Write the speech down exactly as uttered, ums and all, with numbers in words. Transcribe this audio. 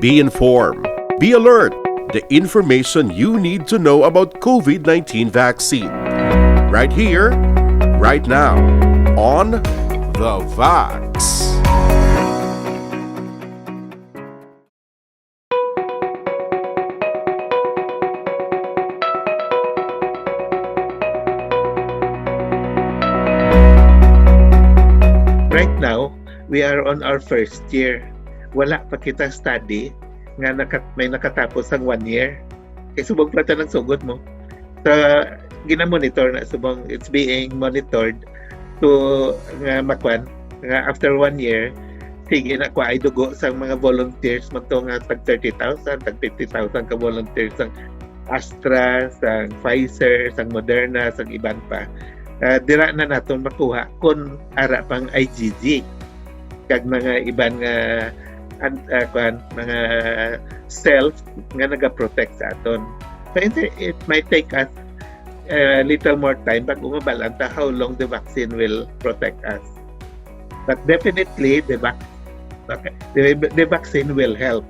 Be informed. Be alert. The information you need to know about COVID nineteen vaccine. Right here, right now, on The Vax. Right now, we are on our first year. Wala pa kita study nga nakat may nakatapos ang one year. Kay subong pa ta nagsugod mo. Sa gina-monitor na, subong it's being monitored to nga makwan nga after one year, sige na, kuha ay dugo sa mga volunteers man to nga tag thirty thousand, tag fifty thousand ka volunteers sang Astra, sang Pfizer, sang Moderna, sang iban pa. Ah, dira na naton makuha kung ara pang I G G kag mga iban nga an, ah, kuan, mga cells nga nagaprotect sa aton. So it, it might take us a little more time bago mabalaan ta how long the vaccine will protect us. But definitely, the, vac the, the vaccine will help.